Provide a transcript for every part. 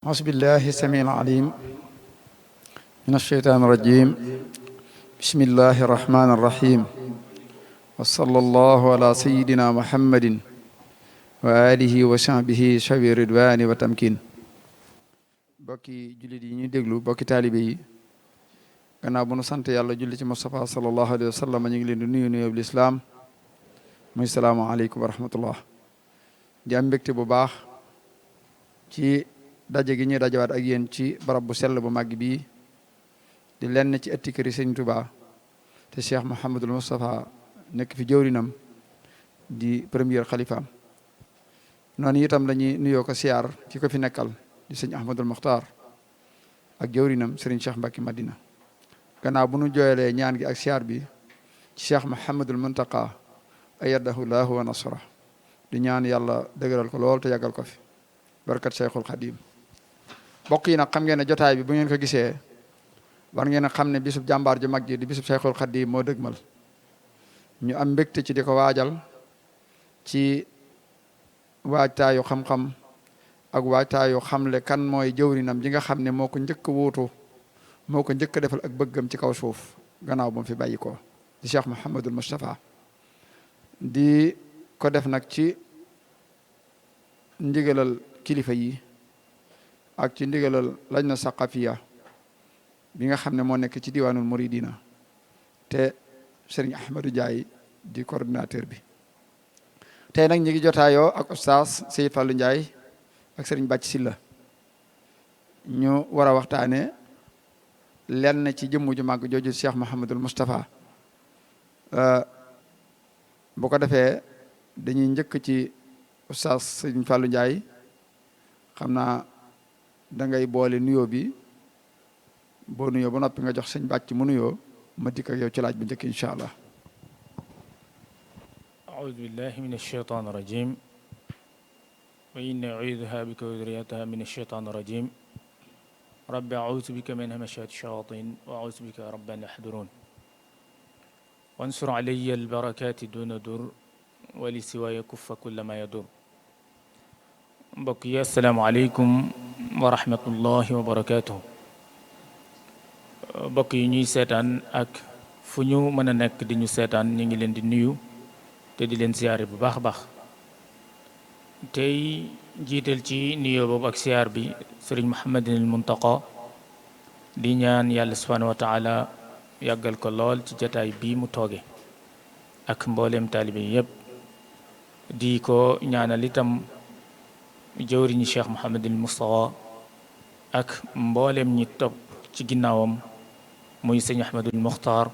أعوذ بالله السميع العليم من الشيطان الرجيم بسم الله الرحمن الرحيم وصلى الله على سيدنا محمد وآله وصحبه شوي الرضوان والتمكين bokki jullit yi ñuy déglu bokki taalibe yi gannaaw bu nu sant yàlla julli ci Mustafa sallallahu alayhi wa sallam ñu ngi leen di nuyu nuyoo bi lislaam muy salaamaaleykum wa rahmatullah di am mbégte bu baax ci daje gi ñuy dajawaat ak yéen ci barab bu sell bu màgg bii di lenn ci ëtti këri Sëñ Tuubaa te Cheikh Mouhamadul Moustapha nekk fi jëwrinam di premier xalifaam noonu itam la ñuy nuyoo ko siyaar ki ko fi nekkal di sëñ Ahmadul Mokhtar ak jëwrinam Serigne Cheikh Mbacke Madina gannaaw bu nu jooyalee ñaan gi ak siyaar bi ci Cheikh Mouhamadul Muntaqa ayyadahu llahu wa nasra di ñaan yàlla dëgëral ko lool te yàggal ko fi barkat Cheikhul Khadim bokk yi nag xam ngeen ne jotaay bi bu ngeen ko gisee war ngeen a xam ne bisub jàmbaar ju mag ji di bisub Cheikhul Khadim moo dëgmal ñu am mbégte ci di ko waajal ci waajtaayu xam-xam ak waajtaayu xamle kan mooy jëwrinam ji nga xam ne moo ko njëkk a wuutu moo ko njëkk a defal ak bëggam ci kaw suuf gannaaw bu mu fi bàyyi ko di Cheikh Mouhamadul Moustapha di ko def nag ci ndigalal kilifa yi ak ci ndigalal lajna saqafiya bi nga xam ne moo nekk ci diwaanul muridina te Serigne Ahmadou Ndiaye di coordinateur bi tey nag ñi ngi jotaayoo ak oustaz Seydi Fallou Ndiaye ak Serigne Bàcc Silla ñu war a waxtaane lenn ci jëmm ju màgg jooju Cheikh Mouhamadul Moustapha bu ko defee dañuy njëkk ci oustaz Serigne Fallou Ndiaye xam naa da ngay boole nuyoo bi boo nuyoo ba noppi nga jox sëñ Bàcc mu nuyoo ma dikk ak yow ci laaj bu njëkk incha allah. أعوذ بالله من الشيطان الرجيم وإني أعيذها بك وذريتها من الشيطان الرجيم رب أعوذ بك من همشات الشياطين وأعوذ بك رب أن يحضرون وانصر علي البركات دون در ولسواي كف كل ما يدور mbokk yi asalaamaaleykum wa rahmatullahi wa barakaatuhu mbokk yi ñuy seetaan ak fu ñu mën a nekk di ñu seetaan ñu ngi leen di nuyu te di leen siyaare bu baax a baax tey jiital ci nuyoo boobu ak siyaar bi sëriñ Muhammadinil Muntaqa di ñaan yàlla subhaanahu wa taala yàggal ko lool ci jataay bii mu tooge ak mbooleem taalibe yépp di ko ñaanal itam jëwriñu Cheikh Mouhamadul Moustapha ak mboolem ñi topp ci ginnaawam muy sëñ Ahmadul Mokhtar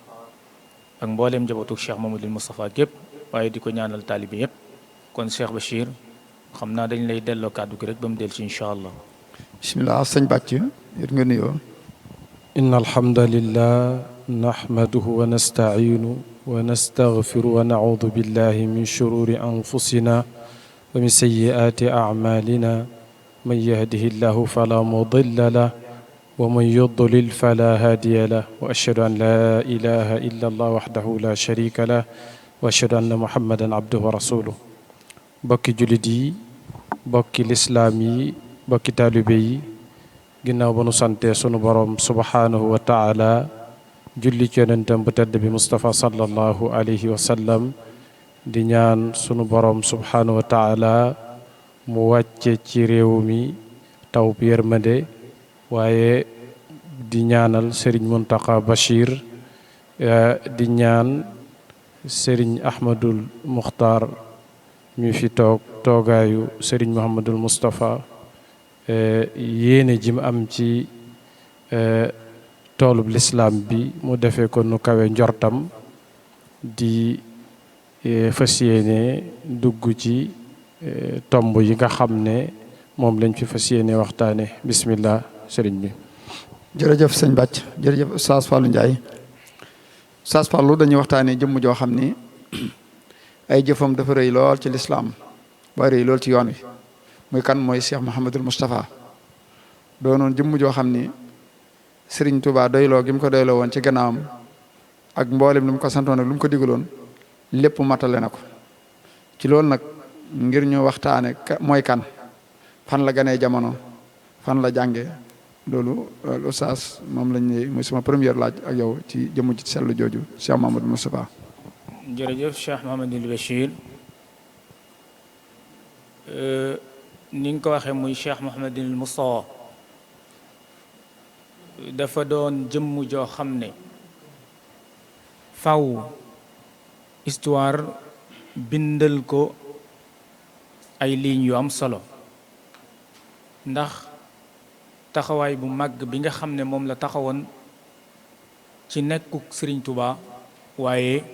ak mboolem njabootu Cheikh Mouhamadul Moustapha gépp waaye di ko ñaanal taalibi yépp kon Cheikh Bachir xam naa dañ lay delloo kàddu gi rek ba mu del ci incha allah. bismillah sëñ Bàcc yit nga nuyoo. inna alhamdulillah nahmaduhu wa nasta'inu wa nastaghfiru wa na'udhu billahi min shururi anfusina wa min sayyi'ati a'malina man yahdihillahu fala mudilla lahu wa man yudlil fala hadiya lahu wa ashhadu an la ilaha illa allah wahdahu la sharika lahu wa ashhadu anna muhammadan abduhu wa rasuluhu bokki jullit yi bokki lislaam yi bokki taalibe yi ginnaaw ba nu sante sunu borom subhanahu wa taala julli ci yonentam bu tedd bi Mustafa sallallahu alayhi wa sallam di ñaan sunu borom subhanahu wa taala mu wàcce ci réew mi taw bi yërmande waaye di ñaanal Serigne Mountakha Bachir di ñaan Serigne Ahmadul Mokhtar ñu fi toogaayu Serigne Mouhamadul Moustapha yéene ji mu am ci toolub lislaam bi mu defee ko nu kawe njortam di fas yéene dugg ci tomb yi nga xam ne moom lañ fi fas yéene waxtaane bismillah sëriñ bi. jërëjëf sëñ Bàcc jërëjëf Oustaz Fallou Ndiaye Oustaz Fallou dañuy waxtaane jëmm joo xam ni ay jëfam dafa rëy lool ci lislaam ba rëy lool ci yoon wi muy kan mooy Cheikh Mouhamadul Moustapha doonoon jëmm joo xam ni Serigne Touba doyloo gi mu ko doyloo woon ci gannaawam ak mboolem lu mu ko santoon ak lu mu ko digaloon lépp matale na ko ci loolu nag ngir ñu waxtaane mooy kan fan la ganee jamono fan la jànge loolu oustaz moom lañ ne mooy sama première laaj ak yow ci jëmm ci sellu jooju Cheikh Mouhamadou Moustapha. jërëjëf Cheikh Mouhamadul Bachir ni nga ko waxee muy Cheikh Mouhamadul Moustapha dafa doon jëmm joo xam ne faw histoire bindal ko ay lignes yu am solo ndax taxawaay bu màgg bi nga xam ne moom la taxawoon ci nekkuk Serigne Touba waaye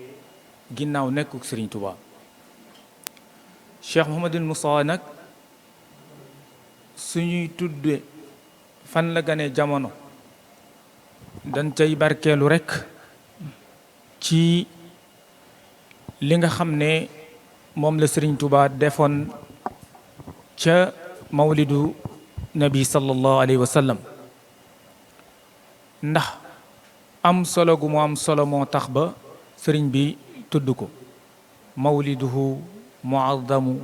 ginnaaw nekkuk Serigne Touba Cheikh Mouhamadul Moustapha nag suñuy tudde fan la gane jamono dañ cay barkeelu rekk ci li nga xam ne moom la Serigne Touba defoon ca mawlidu nabi sallallahu alayhi wa sallam ndax am solo gu mu am solo moo tax ba sëriñ bi tudd ko mawliduhu muazzamu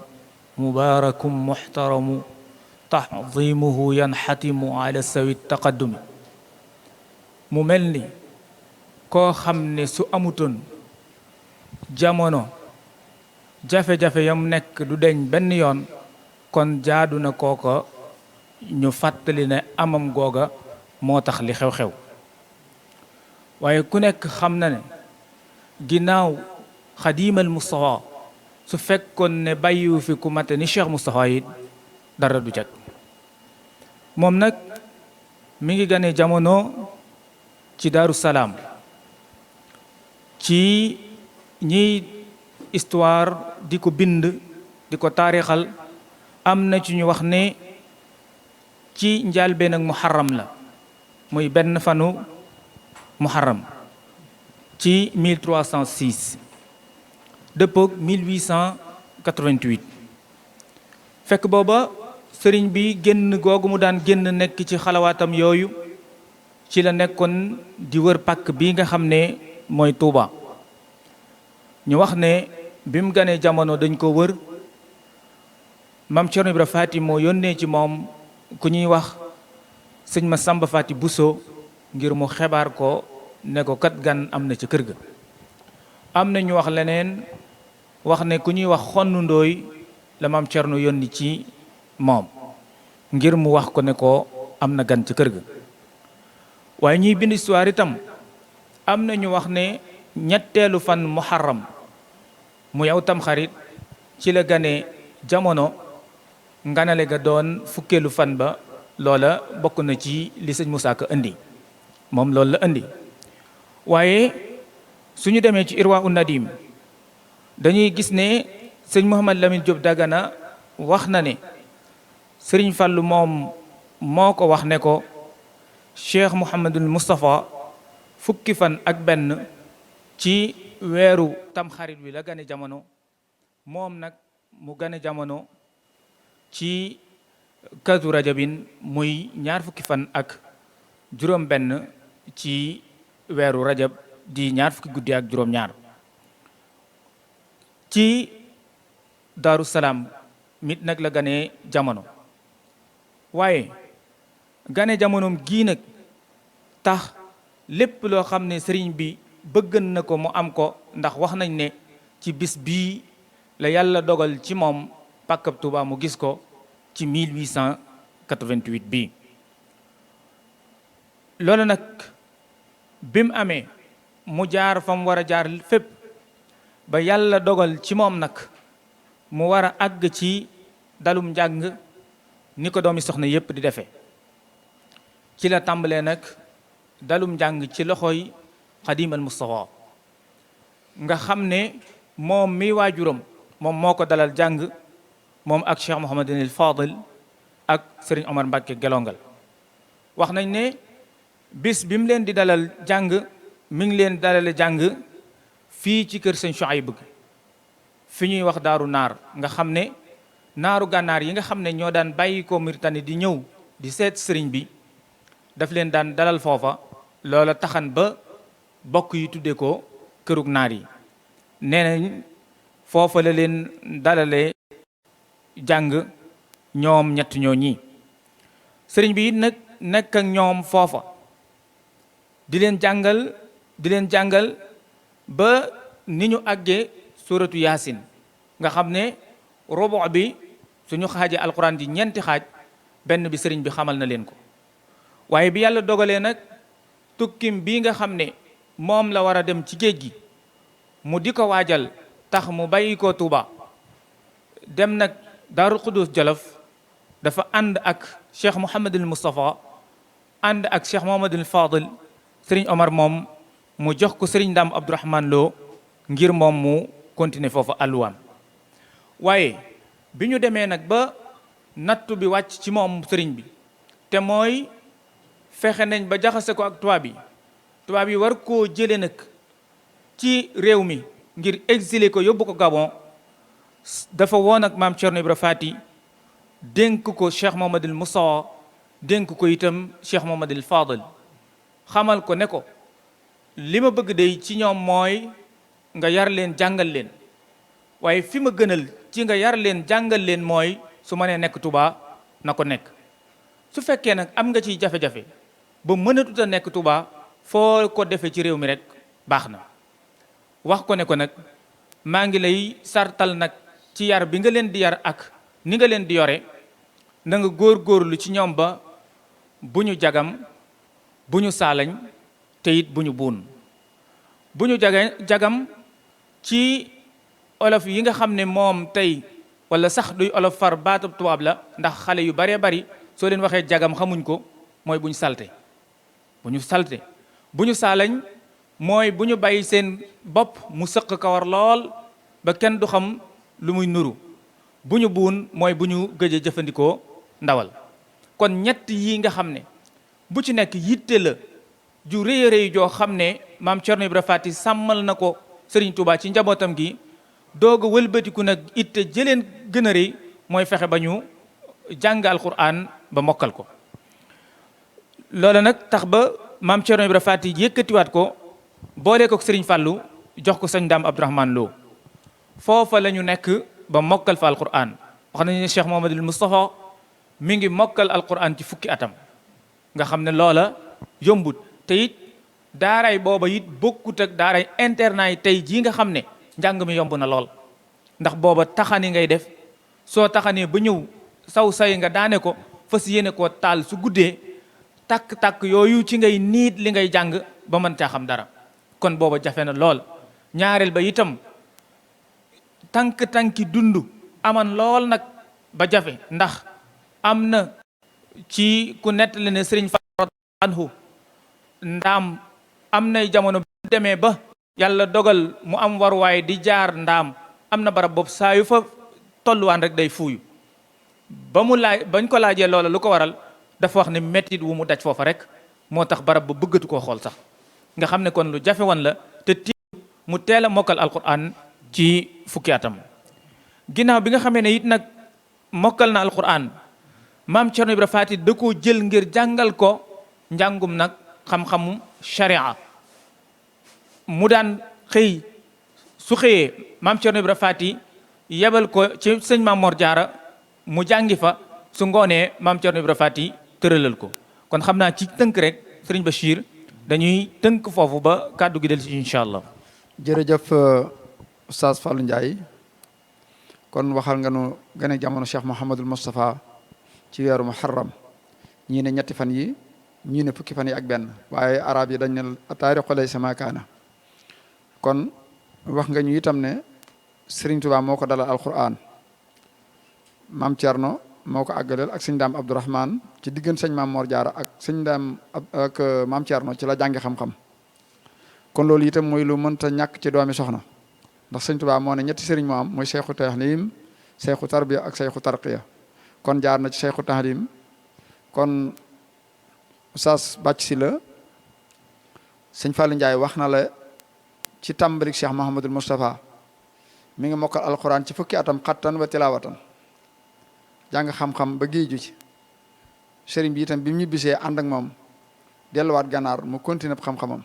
mubarakum muhtaramu taxdimuhu yanxatimu ala sawi taqaddumi mu mel ni koo xam ne su amutoon jamono jafe-jafe yam nekk du deñ benn yoon kon jaadu na kooko ñu fàttali ne amam googa moo tax li xew-xew waaye ku nekk xam na ne ginnaaw xadiimal Moustapha su fekkoon ne bàyyiwu fi ku mate ni Cheikh Moustapha yi dara du jag moom nag mi ngi gane jamono ci Daaru Salaam ci ñiy histoire di ko bind di ko taarixal am na ci ñu wax ne ci njàlbéen ak muharram la muy benn fanu muharram ci 1306 dëppoog 1888 fekk booba sëriñ bi génn googu mu daan génn nekk ci xalawaatam yooyu ci la nekkoon di wër pàkk bi nga xam ne mooy Touba ñu wax ne bi mu ganee jamono dañ ko wër Maam Cerno Ibra Faati moo yónnee ci moom ku ñuy wax sëñ ma Samba Faati Buso ngir mu xebaar ko ne ko kat gan am na ca kër ga am na ñu wax leneen wax ne ku ñuy wax xonnu ndooy la Maam Cerno yónni ci moom ngir mu wax ko ne ko am na gan ca kër ga waaye ñuy bind histoire itam am na ñu wax ne ñetteelu fan muharram mu yow tam xarit ci la gane jamono nganale ga doon fukkeelu fan ba loola bokk na ci li sëñ Moussa Ka indi moom loolu la indi waaye suñu demee ci Irwa un Nadim dañuy gis ne sëñ Mouhamad Lamine Diop Dagana wax na ne sëriñ Fàllu moom moo ko wax ne ko Cheikh Mouhamadul Moustapha fukki fan ak benn ci weeru tamxarit wi la gane jamono moom nag mu gane jamono ci kazu rajabin muy ñaar fukki fan ak juróom benn ci weeru rajab di ñaar fukki guddi ak juróom ñaar ci Daaru Salaam mit nag la gane jamono waaye gane jamonoom gii nag tax lépp loo xam ne sëriñ bi bëggan na ko mu am ko ndax wax nañ ne ci bis bii la yàlla dogal ci moom pàkkab Tuuba mu gis ko ci 1888 bii loolu nag bi mu amee mu jaar fa mu war a jaar fépp ba yàlla dogal ci moom nag mu war a àgg ci dalum njàng ni ko doomi soxna yépp di defee ci la tàmbalee nag dalum njàng ci loxoy Xadiimal Moustapha nga xam ne moom mi waajuram moom moo ko dalal jàng moom ak Cheikh Mouhamadinil Fadil ak Serigne Omar Mbacke Gelongal wax nañ ne bis bi mu leen di dalal jàng mi ngi leen dalale jàng fii ci kër sëñ Chouaïb fi ñuy wax daaru naar nga xam ne naaru gànnaar yi nga xam ne ñoo daan bàyyi ko Mauritanie di ñëw di seet sëriñ bi daf leen daan dalal foofa loola taxan ba bokk yi tuddee ko kërug naar yi nee nañ foofa la leen dalale jàng ñoom ñett ñoo ñi sëriñ bi it nag nekk ak ñoom foofa di leen jàngal ba ni ñu àggee suratu yaasin nga xam ne rubu bi suñu xaajee alquran ji ñeenti xaaj benn bi sëriñ bi xamal na leen ko waaye bi yàlla dogalee nag tukkim bii nga xam ne moom la war a dem ci géej gi mu di ko waajal tax mu bàyyi ko Tuuba dem nag Daaru Xudus Jolof dafa ànd ak Cheikh Mouhamadul Moustapha ànd ak Cheikh Mouhamadul Fadil sëriñ Omar moom mu jox ko sëriñ Ndam Abdourahman Lo ngir moom mu continuer foofu àlluwaam waaye bi ñu demee nag ba nattu bi wàcc ci moom sëriñ bi te mooy fexe nañ ba jaxase ko ak tubaab yi war koo jële nag ci réew mi ngir exiler ko yóbbu ko Gabon dafa woon ak maam Cerno Ibra Faati dénk ko Cheikh Mouhamadul Moussa dénk ko itam Cheikh Mouhamadul Fadil xamal ko ne ko li ma bëgg day ci ñoom mooy nga yar leen jàngal leen waaye fi ma gënal ci nga yar leen jàngal leen mooy su ma nee nekk Touba na ko nekk su fekkee nag am nga ciy jafe-jafe ba mënatut a nekk Touba foo ko defee ci réew mi rek baax na wax ko ne ko nag maa ngi lay sartal nag ci yar bi nga leen di yar ak ni nga leen di yore na nga góor-góorlu ci ñoom ba bu ñu jagam bu ñu saalañ te it bu ñu buun bu ñu jagam ci olof yi nga xam ne moom tey wala sax duy olof far baatab tubaab la ndax xale yu baree bari soo leen waxee jagam xamuñ ko mooy bu ñu salte bu ñu saalañ mooy bu ñu bàyyi seen bopp mu sëq kawar lool ba kenn du xam lu muy nuru bu ñu buun mooy bu ñu gëj a jëfandikoo ndawal kon ñett yi nga xam ne bu ci nekk yitte la ju rëy a rëy joo xam ne maam Cerno Ibra Faati sàmmal na ko Sëriñ Tuubaa ci njabootam gi doog a wëlbatiku nag itte jëleen gën a rëy mooy fexe ba ñu jàng alquran ba mokkal ko loola nag tax ba maam Cerno Ibra Faati yëkkatiwaat ko boole ko Sëriñ Fàllu jox ko sëñ Daam Abdourahman Lo foofa la ñu nekk ba mokkal fa alquran wax nañu ne Cheikh Mouhamadul Moustapha mi ngi mokkal alquran ci fukki atam nga xam ne loola yombut te it daaray booba it bokkut ak daaray internat yi tey jii nga xam ne njàng mi yomb na lool ndax booba taxani ngay def soo taxanee ba ñëw saw say nga daane ko fas yéene koo taal su guddee takk-takk yooyu ci ngay niit li ngay jàng ba mën caa xam dara kon booba jafe na lool ñaareel ba itam tànk-tànki dund aman lool nag ba jafe ndax am na ci ku nettali ne sëriñ Fallu anhu ndaam am nay jamono bi demee ba yàlla dogal mu am waruwaay di jaar ndaam am na barab boobu saa yu fa tolluwaan rek day fuuyu bañ ko laajee loola lu ko waral dafa wax ne mettit wu mu daj foofa rek moo tax barab ba bëggatu koo xool sax nga xam ne kon lu jafe woon la te mu teel a mokkal alquran ci fukki atam ginnaaw bi nga xamee ne it nag mokkal na alquran maam Cerno Ibra Faati da koo jël ngir jàngal ko njàngum nag xam-xamu sharia mu daan xëy su xëyee maam Cerno Ibra Faati yebal ko ci sëñ Maam Mor Jaara mu jàngi fa su ngoonee maam Cerno Ibra Faati tëralal ko kon xam naa ci tënk rek sëriñ Bachir dañuy tënk foofu ba kàddu gi del si incha allah. jërëjëf Oustaz Fallou Ndiaye kon waxal nga nu gën a jamono Cheikh Mouhamadul Moustapha ci weeru Muharram ñii ne ñetti fan yi ñii ne fukki fan yi ak benn waaye arab yi dañ ne taarixu laysa maa kaana kon wax nga ñu itam ne Serigne Touba moo ko dalal alquran maam Thierno moo ko àggaleel ak sëñ Daam Abdourahman ci diggante sëñ Maam Mor Jaara ak sëñ Daam ak maam Thierno ci la jàngi xam-xam kon loolu itam mooy lu mënta ñàkk ci doomi soxna ndax sëñ Touba moo ne ñetti sëriñ moo am mooy seexu tahlim seexu tarbiya ak seexu tarqiya kon jaar na ci seexu tahlim kon Oustaz Bàcc si la sëñ Fallou Ndiaye wax na la ci tàmbalik Cheikh Mouhamadul Moustapha mi ngi mokkal alquran ci fukki atam xattan wa tilawatan jàng xam-xam ba géeju ci sëriñ bi itam bi mu ñibbisee ànd ak moom delluwaat gànnaar mu continué xam-xamam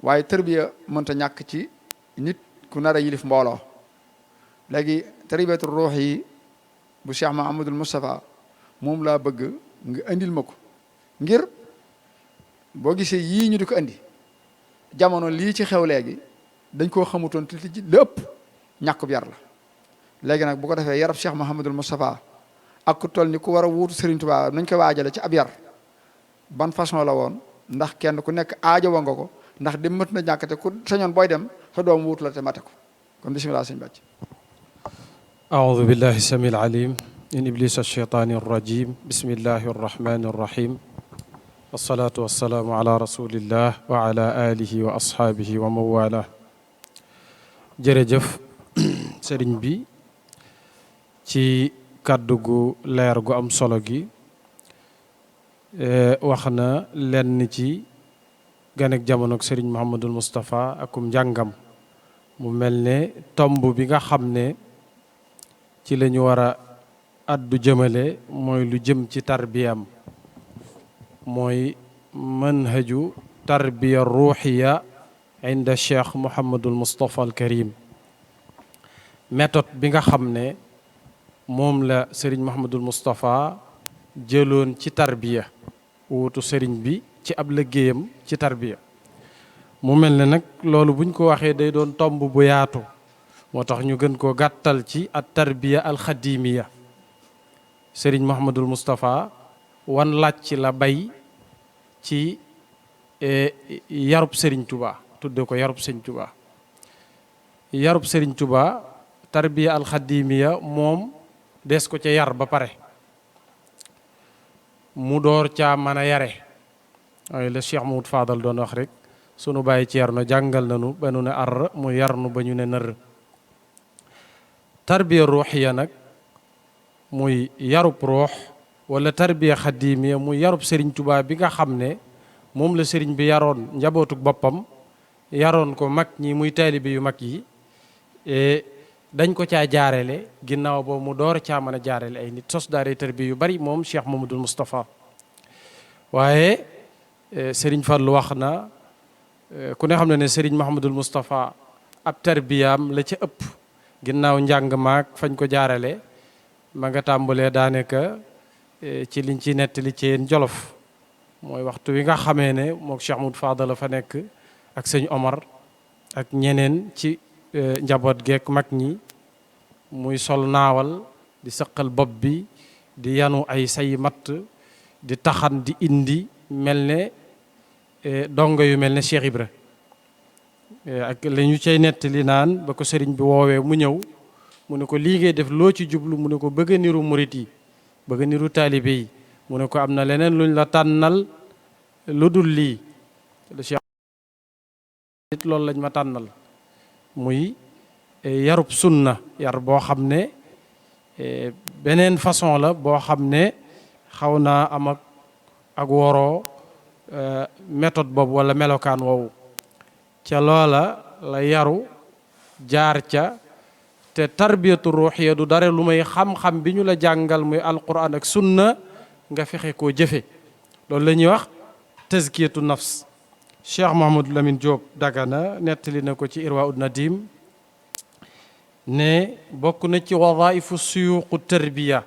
waaye tërbiya mënta ñàkk ci nit ku nar a yilif mbooloo léegi tarbiyatu ruux yi bu Cheikh Mouhamadul Moustapha moom laa bëgg nga indil ma ko ngir boo gisee yii ñu di ko indi jamono lii ci xew léegi dañ koo xamutoon te ci lépp ñàkkub yar la léegi nag bu ko defee yarab Cheikh Mouhamadul Moustapha ak ku toll ni ku war a wuutu Serigne Touba nañ ko waajale ci ab yar ban façon la woon ndax kenn ku nekk aajo wa nga ko ndax dem mat na ñàkkate ku sañoon booy dem sa doom wuutu la te mate ko kon bisimilah sëñ bàcc أعوذ بالله السميع العليم من إبليس الشيطان الرجيم بسم الله الرحمن الرحيم والصلاة والسلام على رسول الله وعلى آله وأصحابه ومن والاه jërëjëf sëriñ bi ci kàddu gu leer gu am solo gi wax na lenn ci ganek jamono ak sëriñ Mouhamadul Moustapha akum njàngam mu mel ne tomb bi nga xam ne ci la ñu war a addu jëmale mooy lu jëm ci tarbiyam mooy manhaju tarbiya ruuxiya inda cheikh Mouhamadul Moustapha al Karim méthode bi nga xam ne moom la sëriñ Mouhamadul Moustapha jëloon ci tarbiya wuutu sëriñ bi ci ab liggéeyam ci tarbiya mu mel ne nag loolu buñ ko waxee day doon tomb bu yaatu moo tax ñu gën koo gàttal ci at tarbiya alxadimiya sëriñ Mouhamadul Moustapha wan làcc la bay ci yarub sëriñ Touba tudde ko yarub sëriñ Touba yarub sëriñ Touba tarbiya alxadimiya moom des ko ca yar ba pare mu door caa mën a yare waaye la Cheikh Mahmoud Fadal doon wax rek sunu bàyyi Ceerno jàngal nanu ba nu ne ar mu yar nu ba ñu ne nër tarbiya ruuxiya nag muy yarub ruux wala tarbiya xadimiya muy yarub sëriñ Touba bi nga xam ne moom la sëriñ bi yaroon njabootuk boppam yaroon ko mag ñi muy taalibe yu mag yi dañ ko caa jaarele ginnaaw boobu mu door caa mën a jaarele ay nit sos daare tarbiya yu bari moom Cheikh Mamadul Moustapha waaye sëriñ Fallu wax na ku ne xam ne sëriñ Mahamadul Moustapha ab tarbiyaam la ca ëpp ginnaaw njàng maag fañ ko jaarale ma nga tàmbalee daanaka ci liñ ci nettali ci yéen Jolof mooy waxtu wi nga xamee ne mook Cheikh Mahmoud Fadal la fa nekk ak sëñ Omar ak ñeneen ci njaboot geek mag ñi muy sol naawal di sëqal bopp bi di yanu ay say matt di taxan di indi mel ne dongo yu mel ne Cheikh Ibra ak la ñu cay nettali naan ba ko sëriñ bi woowee mu ñëw mu ne ko lii ngay def loo ci jublu mu ne ko bëgg a niru murit yi bëgg a niru taalibe yi mu ne ko am na leneen luñ la tànnal lu dul lii lu Cheikh it loolu lañ ma tànnal muy yarub sunna yar boo xam ne beneen façon la boo xam ne xaw naa am ak woroo méthode boobu wala melokaan woowu ca loola la yaru jaar ca te tarbiyatu ruuxiya du dara lu may xam-xam bi ñu la jàngal muy alquran ak sunna nga fexe koo jëfe loolu la ñuy wax tazkiyatu nafs Cheikh Mouhamadou Lamine Diop Dagana nettali na ko ci Irwa ud Nadim ne bokk na ci wadaifu suyuqu tarbiya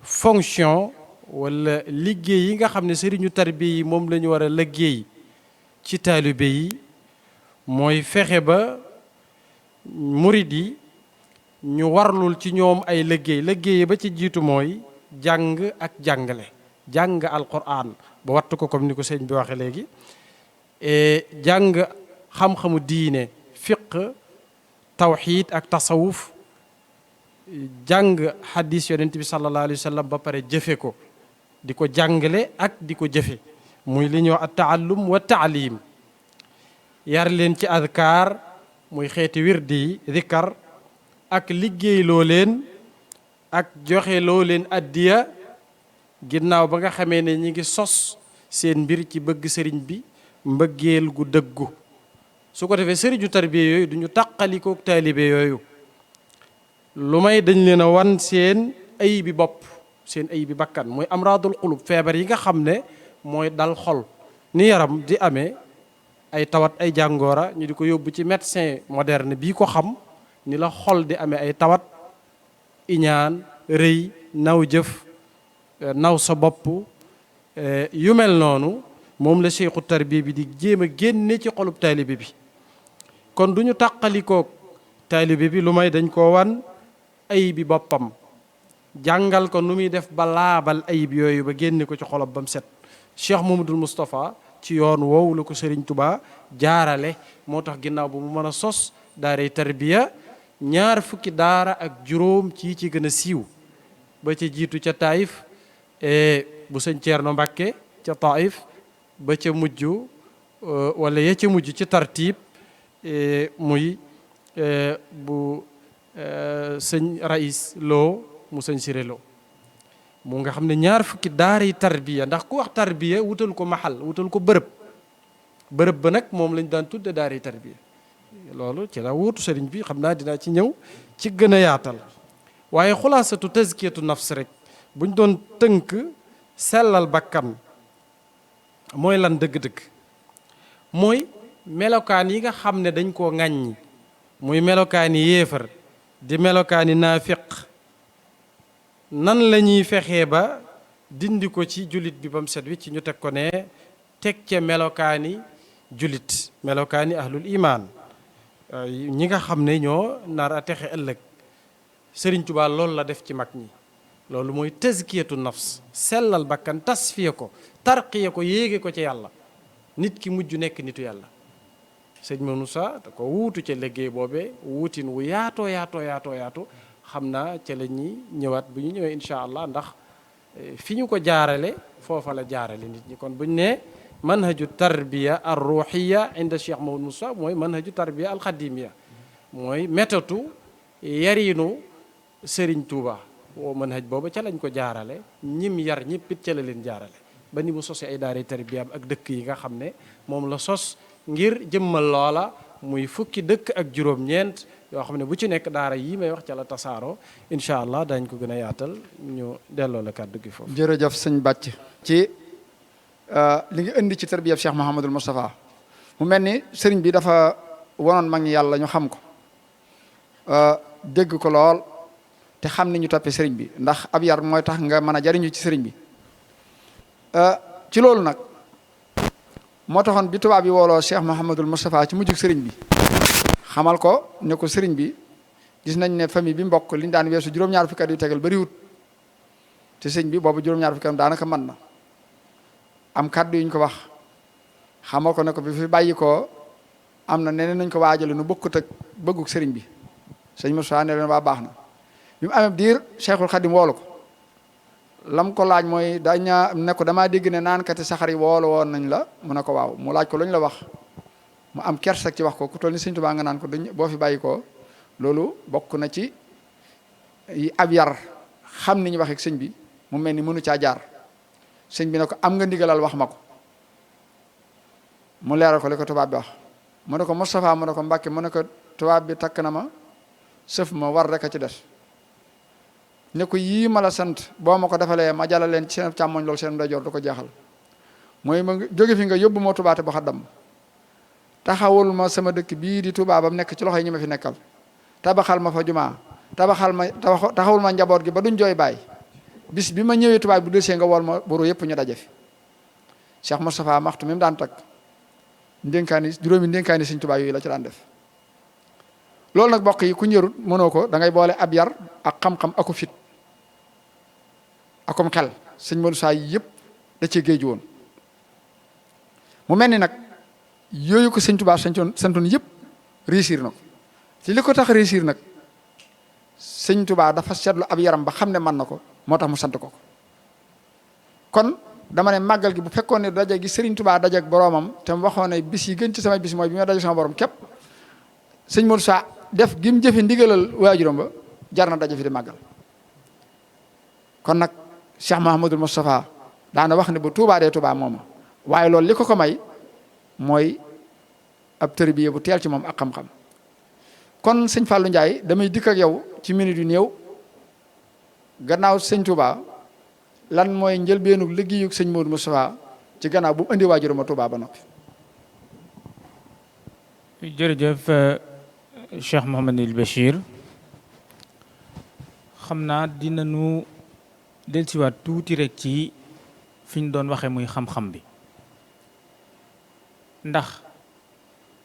fonction wala liggéey yi nga xam ne sëriñu tarbiya yi moom la ñu war a liggéey ci taalibe yi mooy fexe ba murid yi ñu warlul ci ñoom ay liggéey ba ci jiitu mooy jàng ak jàngale jàng alquran ba wattu ko comme ni ko sëñ bi waxe léegi jàng xam-xamu diine fiq tawxiid ak tasawuf jàng xadis yonent bi sallallahu alayhi wa sallam ba pare jëfe ko di ko jàngale ak di ko jëfe muy li ñuy wax at taallum wa taalim yar leen ci adkaar muy xeeti wirdi yi dikkar ak liggéey loo leen ak joxe loo leen addiya ginnaaw ba nga xamee ne ñi ngi sos seen mbir ci bëgg sëriñ bi mbëggeel gu dëggu su ko defee sëriñu tarbiya yooyu duñu tàqalikook taalibe yooyu lu may dañ leen a wan seen ay bi bopp seen ay bi bakkan mooy amraadul xulub feebar yi nga xam ne mooy dal xol ni yaram di amee ay tawat ay jàngoora ñu di ko yóbbu ci médecin moderne bii ko xam ni la xol di amee ay tawat iñaan rëy naw jëf naw sa bopp yu mel noonu moom la cheikhu tarbiya bi di jéem a génne ci xolub taalibe bi. kon du ñu tàqalikoog taalibe bi lu may dañ koo wan ayib bi boppam, jàngal ko nu muy def ba laabal ayib yooyu ba génne ko ci xolob ba mu set. Cheikh Mouhamadoul Moustapha ci yoon woowu la ko Serigne Touba jaarale, moo tax ginnaaw bu mu mën a sos daaray tarbiya 20 daara ak juróom ci gën a siiw, ba ca jiitu ca Taïf bu sëñ Ceerno Mbàkke ca Taïf, ba ca mujj wala ya ca mujj ci tartiib muy bu sëñ Raïs Lo mu sëñ Siré Lo mu nga xam ne 20 daara yi tarbiya, ndax ku wax tarbiya wutal ko maxal, wutal ko bërëb ba nag moom lañ daan tudde daara yi tarbiya. loolu ci la wuutu sëriñ bi, xam naa dinaa ci ñëw ci gën a yaatal. waaye xulaasatu tazkiyatu nafs rek buñ doon tënk sellal bakkan mooy lan dëgg-dëgg, mooy melokaan yi nga xam ne dañ koo ŋàññi, muy melokaani yéefar di melokaani naafiq, nan la ñuy fexee ba dindi ko ci jullit bi ba mu set wi ci ñu teg ko ne teg ca melokaani jullit, melokaani ahlul imaan, ñi nga xam ne ñoo nar a texe ëllëg. Sëriñ Tuubaa loolu la def ci mag ñi, loolu mooy tazkiyatu nafs, sellal bakkan, tasfiya ko, tarqiya ko, yéege ko ci yàlla, nit ki mujj nekk nitu yàlla. sëñ Moussa da ko wuutu ca liggéey boobee wuutin wu yaatoo xam naa ca la ñuy ñëwaat bu ñu ñëwee incha allah, ndax fi ñu ko jaarale foofa la jaarale nit ñi. kon bu ñu nee manhaju tarbiya ar ruhiya inda Cheikh Mouhamadou Moussa mooy manhaju tarbiya al xadimiya, mooy méthode yarinu Serigne Touba woo manhaj booba ca lañ ko jaarale, ñim yar ñëppit ca la leen jaarale, ba ni mu sosee ay daara tarbiya ak dëkk yi nga xam ne moom la sos ngir jëmmal loola, muy 10 dëkk ak juróom-ñeent yoo xam ne bu ci nekk daara yii may wax ca la tasaaroo. incha allah dañ ko gën a yaatal, ñu delloo la kàddu gi foofu. jërëjëf sëñ Bàcc ci li nga indi ci tarbiyab Cheikh Mouhamadoul Moustapha. mu mel ni sëriñ bi dafa wonoon mag ñi yàlla ñu xam ko, dégg ko lool, te xam ni ñu toppee sëriñ bi, ndax ab yar mooy tax nga mën a jariñu ci sëriñ bi. ci loolu nag moo taxoon bi tubaab yi wooloo Cheikh Mouhamadoul Moustapha ci mujjug sëriñ bi, xamal ko ne ko sëriñ bi gis nañ ne famille bi mbokk liñ daan weesu juróom-ñaar fukki at yu tegal bariwut, te sëriñ bi boobu juróom-ñaar fukki at daanaka mën na am kàddu yuñ ko wax, xamal ko ne ko bi fi bàyyi ko am na neneen nañ ko waajale nu bokkut ak bëggug sëriñ bi. sëñ Moussa ne leen waa baax na. bi mu amee diir Cheikhul Khadim woolu ko, lam ko laaj mooy dañaa ne ko damaa dégg ne naankati saxar yi woolu woon nañ la, mu ne ko waaw. mu laaj ko lu ñu la wax, mu am kersa ci wax ko, ku toll ni sëñ Tuubaa nga naan ko dañ boo fi bàyyi ko. loolu bokk na ci ab yar, xam ni ñu wax ak sëñ bi mu mel ni mënu caa jaar. sëñ bi ne ko am nga ndigalal wax ma ko, mu leeral ko li ko tubaab bi wax. mu ne ko Moustapha, mu ne ko Mbàkke, mu ne ko tubaab bi takk na ma sëf ma war rek a ci des. ne ko yii ma la sant boo ma ko defalee ma jàllale leen ci seen càmmoñ loolu seen ndeyjoor du ko jeexal. mooy ma jóge fi nga yóbbu ma Tuubaa te ba xaddam, taxawul ma sama dëkk bii di Tuubaa ba mu nekk ci loxo yi ñu ma fi nekkal, tabaxal ma fa jumaa, taxawul ma njaboot gi ba duñ jooy baay. bis bi ma ñëwee Tuubaa bu desee nga wool ma buru yëpp ñu daje fi. Cheikh Moustapha maxtu mi mu daan takk juróomi ndénkaani sëñ Tuubaa yooyu la ci daan def. loolu nag bokk yi ku ñërut mënoo ko, da ngay boole ab yar ak xam-xam aku fit akum xel. sëñ Modou Sa yëpp da cee géeju woon. mu mel ni nag yooyu ko sëñ Tuubaa santoon yëpp réussir na ko. ci li ko tax réussir nag sëñ Tuubaa dafa seetlu ab yaram ba xam ne mën na ko, moo tax mu sant ko. kon dama ne màggal gi bu fekkoon ne daje gi Sëriñ Tuubaa daje ak boroomam te mu waxoon ne bis yi gën ci sama bis mooy bi ma daje sama borom képp, sëñ Modou Sa def gi mu jëfe ndigalal waajuram ba jar na daje fi di màggal. kon nag Cheikh Mouhamadoul Moustapha daana wax ne bu Tuubaa dee Tuubaa mooma, waaye loolu li ko ko may mooy ab tërbiye bu teel ci moom ak xam-xam. kon sëñ Fallou Ndiaye damay dikk ak yow ci minute yu néew, gannaaw sëñ Tuubaa lan mooy njëlbeenug liggéeyug sëñ Modou Moustapha ci gannaaw bu mu indi waajuram ba Tuubaa ba noppi. jërëjëf Cheikh Mouhamadul Bachir, xam naa dinañu dellusiwaat tuuti rek ci fi ñu doon waxee muy xam-xam bi ndax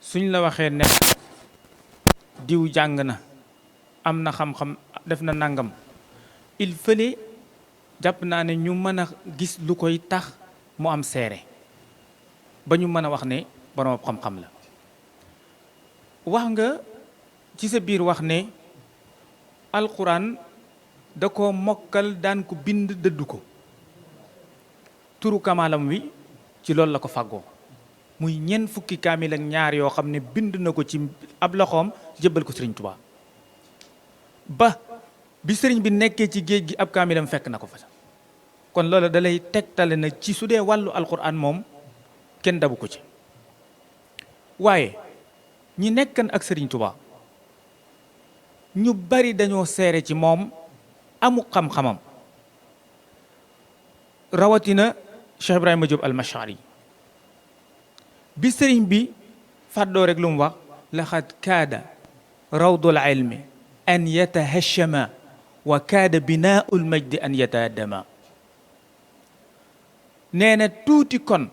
suñ la waxee ne diw jàng na am na xam-xam def na nangam il fallait jàpp naa ne ñu mën a gis lu koy tax mu am seere ba ñu mën a wax ne borom xam-xam la. wax nga ci sa biir wax ne alquran da ko mokkal daan ko bind dëddu ko turu kamaalam wi ci loolu la ko fàggoo muy ñeent fukki kaamil ak ñaar yoo xam ne bind na ko ci ab loxoom jébbal ko sëriñ Tuubaa ba bi sëriñ bi nekkee ci géej gi ab kaamilam fekk na ko fa kon loolu da lay tegtale na ci su dee wàllu alquran moom kenn dabu ko ci. waaye ñi nekkan ak sëriñ Tuubaa ñu bari dañoo seere ci moom amu xam-xamam rawatina Cheikh Ibrahima Diop al-Mashari bi sëriñ bi fàddoo rek lu mu wax laxad kaada rawdul ilmi an yatahashama wa kaada binaul majdi an yatahaddama nee na tuuti kon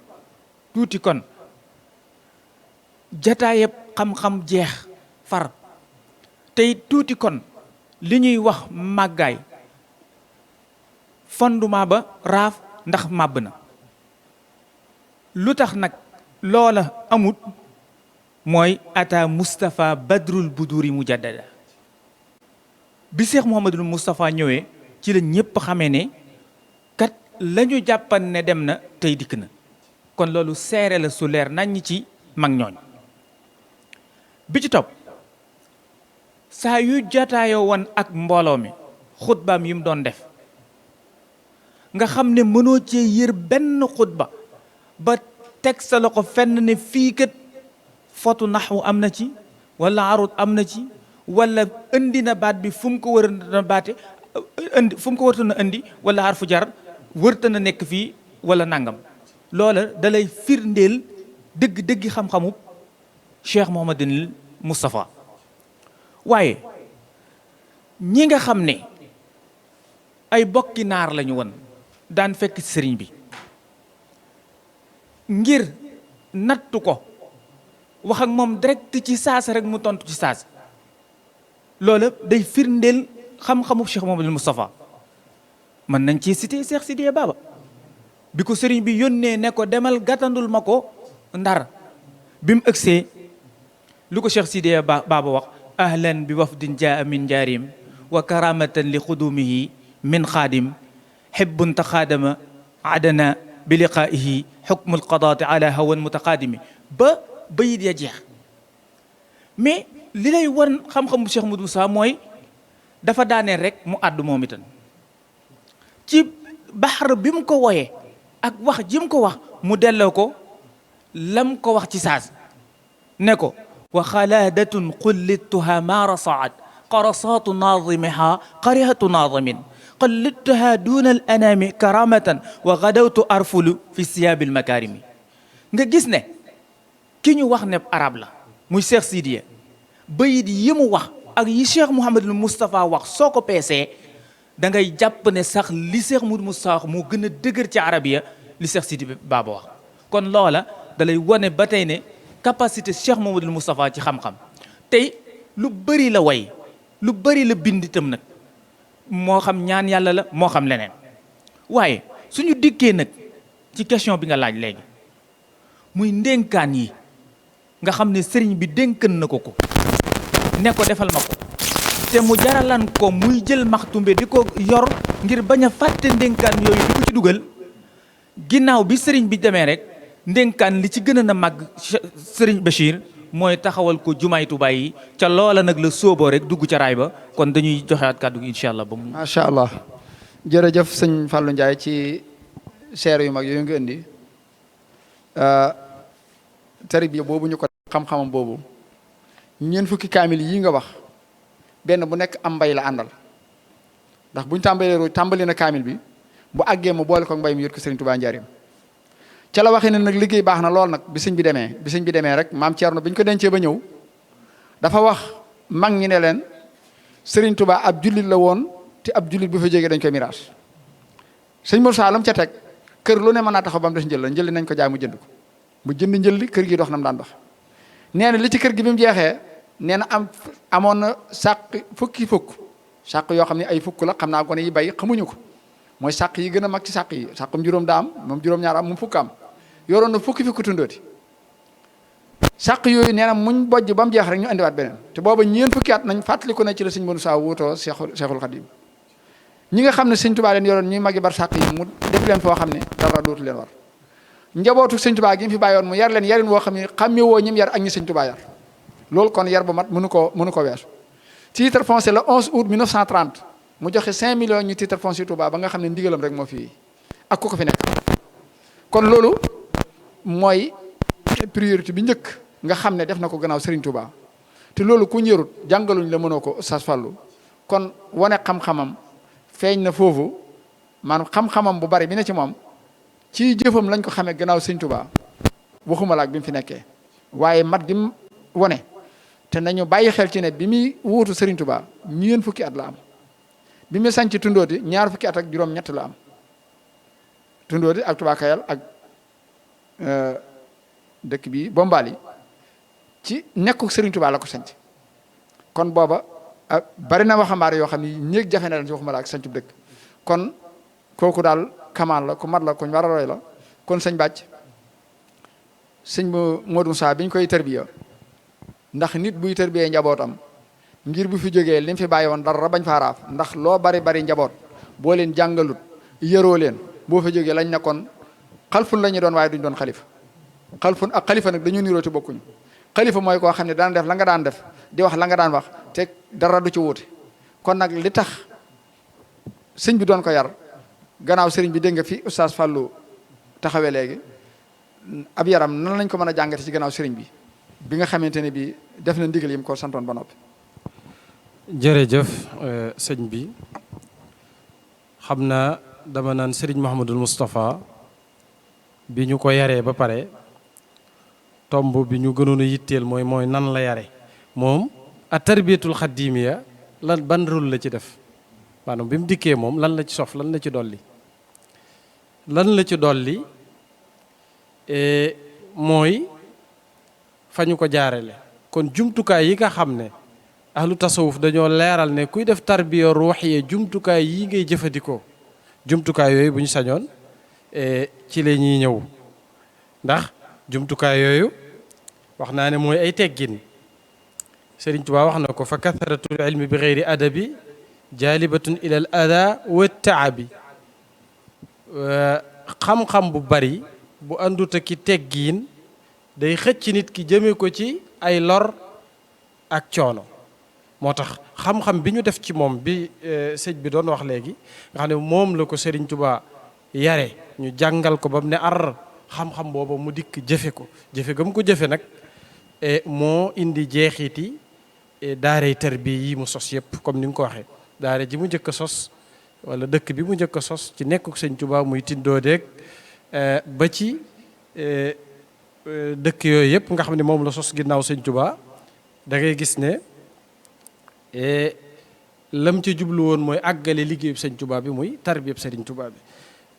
jataayeb xam-xam jeex far tey tuuti kon li ñuy wax màggaay fondement ba raaf ndax màbb na lu tax nag loola amut mooy ata Moustapha Badrul Buduri mujaddada bi Cheikh Mouhamadul Moustapha ñëwee ci la ñépp xamee ne kat la ñu jàppan ne dem na tey dikk na kon loolu seere la su leer nañ ci mag ñooñ bi ci topp saa yu jataayoo woon ak mbooloo mi xutbaam yi mu doon def nga xam ne mënoo cee yër benn xutba ba teg sa loxo fenn ne fii kat fotu naxwu am na ci wala arut am na ci wala indi na baat bi fu mu ko war na baate indi fu mu ko warta na indi wala harfu jar wërta na nekk fii wala nangam loola dalay firndeel dëgg-dëggi xam-xamu Cheikh Mouhamadul Moustapha waaye ñi nga xam ne ay bokki naar lañu woon daan fekk sëriñ bi ngir nattu ko wax ak moom direct ci saasa rek mu tontu ci saasa loola day firndeel xam-xamu Cheikh Mouhamadul Moustapha mën nañ ci cité Cheikh Sidiya Baba bi ko sëriñ bi yónnee ne ko demal gàttandul ma ko Ndar bi mu ëgsee lu ko Cheikh Sidiya Baba wax ahlan bi wafdin jaa min njaarim wa karamatan li xudumihi min xaadim xibbun taxaadama adana bi liqaihi xukmu alqadaati ala hawan mutaqaadimi ba bayit ya jeex mais li lay wan xam-xamu Cheikh Modou Moussa mooy dafa daaneel rek mu àddu moom itam ci baxar bi mu ko woyee ak wax ji mu ko wax mu delloo ko lam ko wax ci saas ne ko wa xalaadatun qullittuha ma rasaat qarasaatu naadimiha qarihatu naadimin qallittuha duna al anami karamatan wa gadawtu arfulu fi siyaabi al makarimi nga gis ne ki ñu wax ne arab la muy Cheikh Sidiya bayit yi mu wax ak yi Cheikh Mouhamadul Moustapha wax soo ko peesee da ngay jàpp ne sax li Cheikh Mouhamadul Moustapha moo gën a dëgër ci arabiya li Cheikh Sidiya Baba wax kon loola da lay wane ba tey ne capacité Cheikh Mouhamadul Moustapha ci xam-xam tey lu bëri la way lu bëri la bind itam nag moo xam ñaan yàlla la moo xam leneen waaye suñu dikkee nag ci question bi nga laaj léegi muy ndénkaan yi nga xam ne sëriñ bi dénkan na ko ne ko defal ma ko te mu jaralan ko muy jël maxtumbe di ko yor ngir bañ a fàtte ndénkaan yooyu di ko ci dugal ginnaaw bi sëriñ bi demee rek ndénkaan li ci gën a na màgg sëriñ Bachir mooy taxawal ko jumaay Tuubaa yi ca loola nag la sóoboo rek dugg ca raay ba kon dañuy joxewaat kàddu gi incha allah ba mu. macha allah jërëjëf sëñ Fallou Ndiaye ci seere yu mag yooyu nga indi tarbiya boobu ñu ko xam-xamam boobu ñeent fukki kaamil yi nga wax benn bu nekk am mbay la àndal ndax buñ tàmbali na kaamil bi bu àggee mu boole ko mbay mi yot ko Sëriñ Tuubaa njaarim ca la waxee ne nag liggéey baax na lool nag bi sëñ bi demee rek maam Thierno bi ñu ko dencee ba ñëw dafa wax mag ñi ne leen Sëriñ Tuubaa ab jullit la woon te ab jullit bu fa jógee dañ koy miraas sëñ Moussa lam ca teg kër lu ne mën naa taxaw ba mu des njël la njël nañ ko jaay mu jënd ko mu jënd njël li kër gi dox na mu daan dox nee na li ci kër gi bi mu jeexee nee na amoon na sàq fukk sàq yoo xam ne ay fukk la xam naa gone yi bay xamuñu ko mooy sàq yi gën a mag ci sàq yi sàqum juróom daa am moom juróom-ñaar am mu fukk am yoroon na fukki tundooti sàq yooyu nee na muñ bojj ba mu jeex rek ñu indiwaat beneen te booba ñeen fukki at nañ fàttaliku ne ci la sëñ Moussa wuutoo Seexul Xadim ñi nga xam ne sëñ Tuubaa leen yoroon ñuy magi bar sàq yi mu def leen foo xam ne dara dootu leen war njabootu sëñ Tuubaa gi mu fi bàyyoon mu yar leen yarin woo xam ne xàmme woo ñim yar ak ñi sëñ Tuubaa yar loolu kon yar bu mat mënu ko weesu titre foncier le 11 août 1930 mu joxe 5 millions ñu titre foncier Touba ba nga xam ne ndigalam rek moo fi ak ku ko fi nekk kon loolu mooy priorité bi njëkk nga xam ne def na ko gannaaw Serigne Touba te loolu ku ñërut jàngaluñ la mënoo ko Oustaz Fallou kon wane xam-xamam feeñ na foofu maanaam xam-xamam bu bari bi ne ci moom ci jëfam lañ ko xamee gannaaw Serigne Touba waxuma la ak bi mu fi nekkee waaye mat gi mu wane te nañu bàyyi xel ci ne bi muy wuutu Serigne Touba ñeent fukki at la am bi mu sanc Tundoodi ñaar fukki at ak juróom-ñett la am Tundoodi ak Touba Kayal ak dëkk bi Bombali ci nekku Serigne Touba la ko sanc kon booba bari na waxambaare yoo xam ni néeg jafe na leen ci waxuma la ak sanc dëkk kon kooku daal kamaan la ku mat la ku ñu war a roy la kon sëñ Bàcc sëñ Modou Moussa bi ñu koy tërbiya ndax nit buy tërbiyee njabootam ngir bu fi jógee li mu fi bàyyi woon dara bañ faa raaf ndax loo bari njaboot boo leen jàngalut yëroo leen boo fa jógee lañ nekkoon xalfun la ñu doon waaye duñ doon xalifa xalfun ak xalifa nag dañu niroo te bokkuñu xalifa mooy koo xam ne daan def la nga daan def di wax la nga daan wax te dara du ci wuute kon nag li tax sëñ bi doon ko yar gannaaw sëriñ bi dégg nga fi Oustaz Fallou taxawee léegi ab yaram nan lañ ko mën a jàngate ci gannaaw sëriñ bi nga xamante ne bi def na ndigal yi mu ko santoon ba noppi. jërëjëf sëñ bi xam naa dama naan sëriñ Mouhamadul Moustapha bi ñu ko yaree ba pare tomb bi ñu gënoon a yitteel mooy nan la yare moom a tarbiyatul xaddiimiya lan ban rôle la ci def maanaam bi mu dikkee moom lan la ci sof lan la ci dolli mooy fa ñu ko jaarale kon jumtukaay yi nga xam ne ahlu tasawuf dañoo leeral ne kuy def tarbiya ruuxiya jumtukaay yi ngay jëfandikoo jumtukaay yooyu bu ñu sañoon ci la ñuy ñëw ndax jumtukaay yooyu wax naa ne mooy ay teggin Sëriñ Tuubaa wax na ko fa kathratul ilmi bi geyri adabi jaalibatun ila al ada wa taabi xam-xam bu bari bu ànduta ki teggiin day xëcc nit ki jëme ko ci ay lor ak coono moo tax xam-xam bi ñu def ci moom bi sëñ bi doon wax léegi nga xam ne moom la ko Sëriñ Tuubaa yare ñu jàngal ko ba mu ne ar xam-xam booba mu dikk jëfe ko jëfe ga mu ko jëfe nag moo indi jeexiti daaray tarbiya yi mu sos yëpp comme ni nga ko waxee daare ji mu njëkk a sos wala dëkk bi mu njëkk a sos ci nekkuk Sëñ Tuubaa muy Tindoodeeg ba ci dëkk yooyu yëpp nga xam ne moom la sos ginnaaw Sëñ Tuubaa da ngay gis ne lam ci jublu woon mooy àggale liggéeyub Sëñ Tuubaa bi muy tarbiyab Sëriñ Tuubaa bi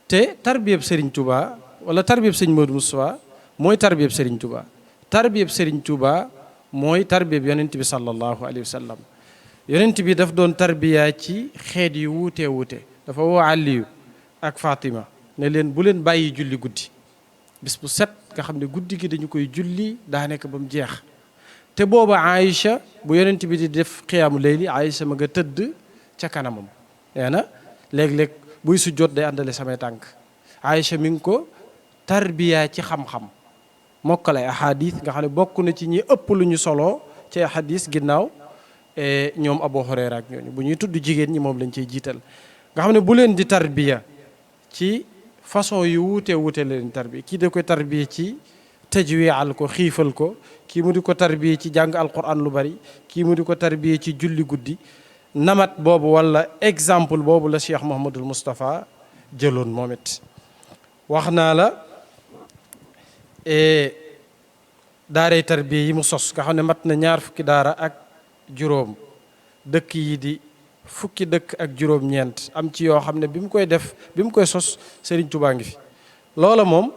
te tarbiyab Sëriñ Tuubaa wala tarbiyab Sëñ Modou Moustapha mooy tarbiyab Sëriñ Tuubaa tarbiyab Sëriñ Tuubaa mooy tarbiyab yonent bi sallallahu alayhi wa sallam yonent bi daf doon tarbiya ci xeet yu wuute dafa woo Aliyu ak Fatima ne leen bu leen bàyyi julli guddi bis bu set nga xam ne guddi gi dañu koy julli daa nekk ba mu jeex te booba Aïcha bu yonent bi di def xiyaamu layli Aïcha ma nga tëdd ca kanamam nee na léeg-léeg buy sujjóot day àndale samay tànk Aïcha mi ngi ko tarbiya ci xam-xam mokkal ay ahadis nga xam ne bokk na ci ñi ëpp lu ñu soloo ci ahadis ginnaaw ñoom Abu Hurayra ak ñooñu bu ñuy tudd jigéen ñi moom lañ ciy jiital nga xam ne bu leen di tarbiya ci façon yu wuute leen tarbiya kii da koy tarbiya ci tajwial ko xiifal ko kii mu di ko tarbiya ci jàng alquran lu bari kii mu di ko tarbiya ci julli guddi namat boobu wala exemple boobu la Cheikh Mouhamadul Moustapha jëloon moom it wax naa la daaray tarbiya yi mu sos nga xam ne mat na 20 daara ak juróom dëkk yi di fukki dëkk ak juróom-ñeent am ci yoo xam ne bi mu koy def bi mu koy sos Serigne Touba ngi fi. loola moom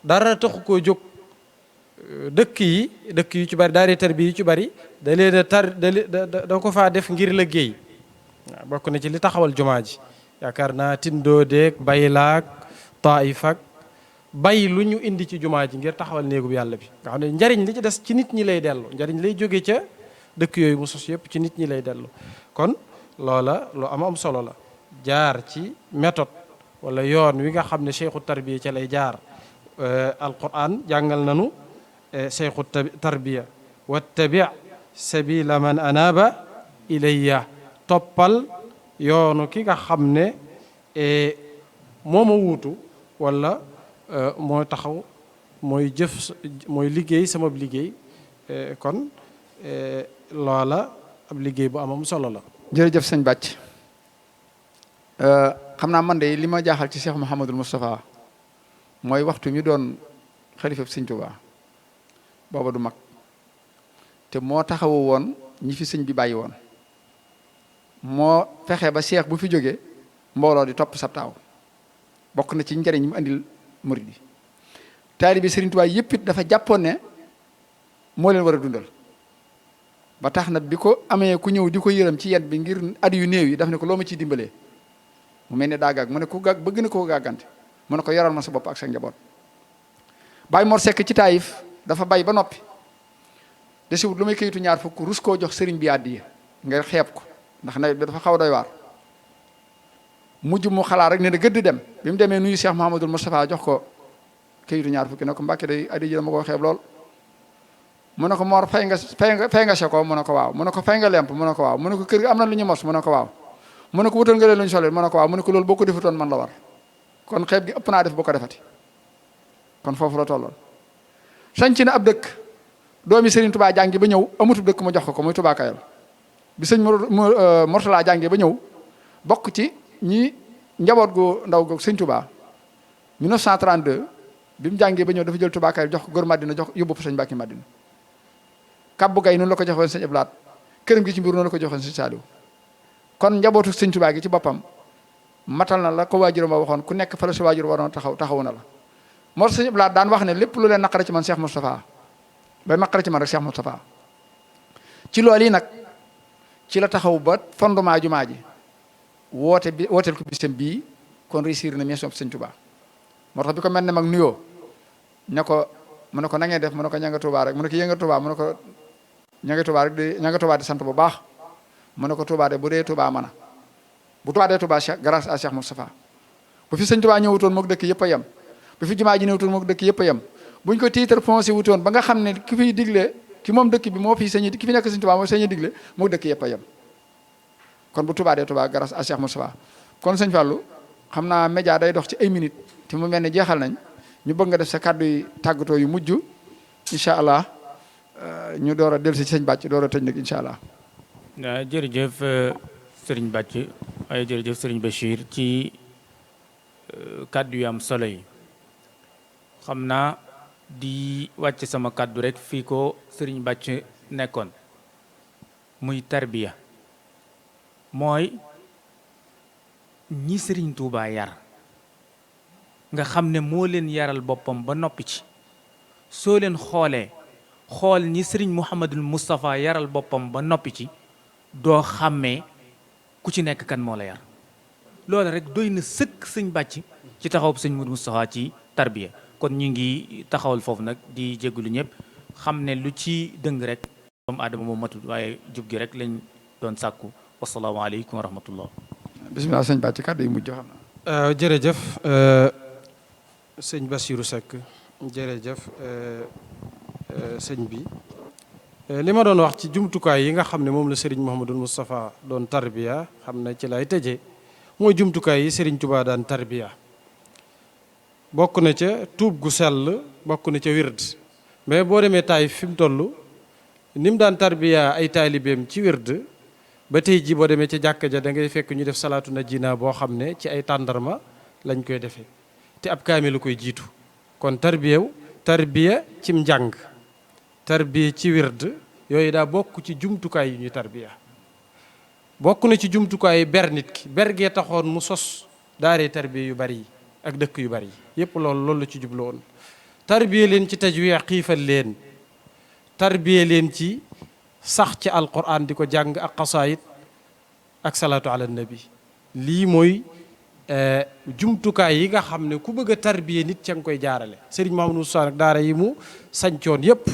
dara taxu koo jóg. dëkk yu ci bari daari tarbiya yu ci bari da leen a da ko faa def ngir liggéey waaw bokk na ci li taxawal jumaa ji yaakaar naa Tindoodeeg Baylaak Taif ak bay lu ñu indi ci jumaa ji ngir taxawal néegub yàlla bi nga xam ne njariñ li ci des ci nit ñi lay dellu njariñ lay jóge ca dëkk yooyu mu sos yëpp ci nit ñi lay dellu kon loola lu am solo la jaar ci méthode wala yoon wi nga xam ne cheikhu tarbiya ca lay jaar alquran jàngal nanu cheikhu tarbiya wattabi sabila man anaba ilayya toppal yoonu ki nga xam ne moo ma wuutu wala moo taxaw mooy jëf mooy liggéey sama liggéey kon loola ab liggéey bu amam solo la. jërëjëf sëñ Bàcc xam naa man de li ma jaaxal ci Cheikh Mouhamadul Moustapha mooy waxtu mi doon xalifab sëñ Tuubaa booba du mag te moo taxawu woon ñi fi sëñ bi bàyyi woon moo fexe ba Cheikh bu fi jógee mbooloo di topp sa taaw bokk na ci njariñ mu andil murid yi taalibe Sëriñ Tuubaa yëpp it dafa jàppoon ne moo leen war a dundal ba tax na bi ko amee ku ñëw di ko yërëm ci yet bi ngir at yu néew yi daf ne ko loo ma ciy dimbalee mu mel ne daa gàgg mu ne ko gàgg bëgg na koo gàggante mu ne ko yoral ma sa bopp ak sa njaboot. Baay Mor Sekk ci Taayif dafa bay ba noppi desiwut lu may kayitu ñaar fukk rus koo jox sëriñ bi àddiya nga xeeb ko ndax nawet bi dafa xaw a doy waar mujj mu xalaat rek ne na gëdd dem bi mu demee nuyu Cheikh Mouhamadul Moustapha jox ko kayitu ñaar fukki ne ko Mbàkke day addiya ji dama ko xeeb lool. mu ne ko Mor fay nga seko mu ne ko waaw mu ne ko fay nga lemp mu ne ko waaw mu ne ko kër gi am na lu ñu mos mu ne ko waaw mu ne ko wutal nga leen lu ñu solee mu ne ko waaw mu ne ko loolu boo ko defutoon man la war kon xeeb gi ëpp naa def boo ko defati kon foofu la tolloon. sanc na ab dëkk doomi Serigne Touba jàngi ba ñëw amutub dëkk mu jox ko muy Touba Kayal bi sëñ Mortala jàngi ba ñëw bokk ci ñi njaboot gu ndaw gu sëñ Touba 1932 bi mu jàngee ba ñëw dafa jël Touba Kayal jox ko góor Madina jox yóbbu fa sëñ Mbàkke Madina kabbu gay noonu la ko joxoon sëñ Ablaat këram gi ci mbir noonu la ko joxoon sëñ Saaliw kon njabootu sëñ Touba gi ci boppam matal na la ko waajuram ba waxoon ku nekk fa la sa waajur waroon taxawu na la moo tax sëñ Ablaat daan wax ne lépp lu leen naqare ci man Cheikh Moustapha ba naqare ci man rek Cheikh Moustapha ci loolu yi nag ci la taxaw ba fondement jumaa ji wooteel ko bisam bii kon réussir na mission sëñ Touba moo tax bi ko mel ne mag nuyoo ne ko mu ne ko na ngeen def mu ne ko ña nga Touba rek mu ne ko yë nga Touba mu ne ko ña nga Touba rek ña nga Touba di sant bu baax mu ne ko Touba de bu dee Touba mën a bu Touba dee Touba grâce à Cheikh Moustapha bu fi sëñ Touba ñëwutoon mook dëkk yëpp a yem bu fi jumaa ji ñëwutoon mook dëkk yëpp a yem buñ ko titre foncier wutoon ba nga xam ne ki fiy digle ki moom dëkk bi moo fi sañ ki fi nekk sëñ Touba moo sañ digle mook dëkk yëpp a yem kon bu Touba dee Touba grâce à Cheikh Moustapha kon sëñ Fallou xam naa média day dox ci ay minutes te mu mel ne jeexal nañ ñu bëgg nga def sa kàddu yi tàggatoo yu mujj incha allah ñu door a dellu si sëñ Bàcc door a tëj nag incha allah. waaw jërëjëf sëriñ Bàcc waaye jërëjëf sëriñ Bachir ci kàddu yu am solo yi xam naa di wàcc sama kàddu rek fii ko sëriñ Bàcc nekkoon muy tarbiya mooy ñi sëriñ Tuubaa yar nga xam ne moo leen yaral boppam ba noppi ci soo leen xoolee xool ñi sëriñ Mouhamadul Moustapha yaral boppam ba noppi ci doo xàmmee ku ci nekk kan moo la yar loolu rek doy na sëkk sëñ Bàcc ci taxawub sëñ Moudou Moustapha ci tarbiya kon ñu ngi taxawal foofu nag di jégalu ñëpp xam ne lu ci dëng rek doomu aadama moo matul waaye jub gi rek lañ doon sàkku wasalaamaaleykum wa rahmatullah. bisimilah sëñ Bàcc kàddu yi mujj xam na. jërëjëf sëñ Bassirou Seck jërëjëf sëñ bi li ma doon wax ci jumtukaay yi nga xam ne moom la Serigne Mouhamadul Moustapha doon tarbiya xam ne ci lay tëjee mooy jumtukaay yi Serigne Touba daan tarbiya bokk na ca tuub gu sell bokk na ca wird mais boo demee Taayif fi mu toll ni mu daan tarbiya ay taalibeem ci wird ba tey ji boo demee ca jàkka ja da ngay fekk ñu def salaatu najina boo xam ne ci ay tàndarma lañ koy defee te ab kaamil la koy jiitu kon tarbiya cim njàng tarbiya ci wird yooyu daa bokk ci jumtukaay yu ñu tarbiya bokk na ci jumtukaay ber nit ki ber gee taxoon mu sos daaree tarbiya yu bari yi ak dëkk yu bari yi yépp loolu la ci jublu woon tarbiya leen ci tajwiid xiifal leen tarbiya leen ci sax ci alquran di ko jàng ak xasaayid ak salaatu ala nabi lii mooy jumtukaay yi nga xam ne ku bëgg a tarbiya nit ca nga koy jaarale sëriñ Mamadou Moussa nag daara yi mu sañcoon yépp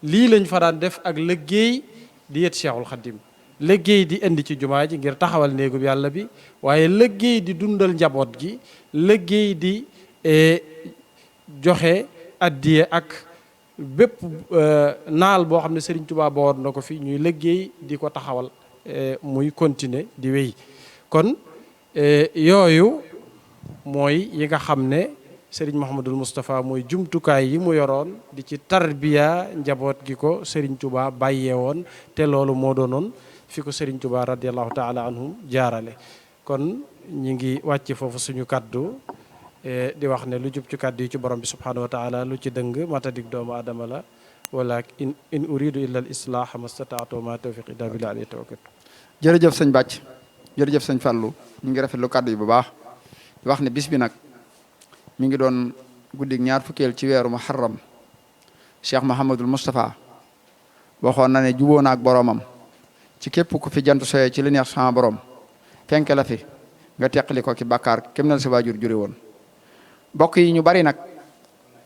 lii lañ fa daan def ak liggéey di yet Cheikhul Khadim liggéey di indi ci jumaa ji ngir taxawal néegub yàlla bi waaye liggéey di dundal njaboot gi liggéey di joxe addiye ak bépp naal boo xam ne Serigne Touba boor na ko fi ñuy liggéey di ko taxawal muy continuer di wéy kon yooyu mooy yi nga xam ne Serigne Mouhamadul Moustapha mooy jumtukaay yi mu yoroon di ci tarbiya njaboot gi ko Serigne Touba bàyyee woon te loolu moo doonoon fi ko Serigne Touba radiallahu taala anhum jaarale kon ñi ngi wàcce foofu suñu kaddu di wax ne lu jub ci kaddu yi ci borom bi subhanahu wa taala lu ci dëng matadik doomu adama la wala in uridu illa al islaha mastataatu ma tawfiq illa billah alayhi tawakkal. jërëjëf sëñ Bàcc jërëjëf sëñ Fallou ñu ngi rafetlu kaddu yi bu baax di wax ne bis bi nag mi ngi doon guddig ñaar fukkeel ci weeru muharram Cheikh Mouhamadul Moustapha waxoon na ne juboo na ak boromam ci képp ku fi jant soyee ci li neex sama borom fenk la fi nga teqali ko ki bàkkaar kem na la sa waajur jure woon mbokk yi ñu bari nag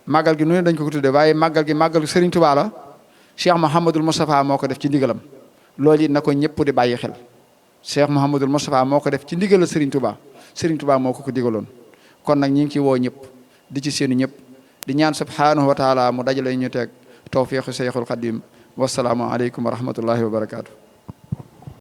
màggal gi nu ne dañ ko tudde waaye màggal gi màggalu Serigne Touba la Cheikh Mouhamadul Moustapha moo ko def ci ndigalam loolu it na ko ñëpp di bàyyi xel Cheikh Mouhamadul Moustapha moo ko def ci ndigal Serigne Touba Serigne Touba moo ko digaloon kon nag ñi ngi ci woo ñëpp di ci seenu ñëpp di ñaan subhanahu wa taala mu dajale ñu teg tawfiqu Cheikhul Khadim wasalaamu aleykum wa rahmatullahi wa barakaatu.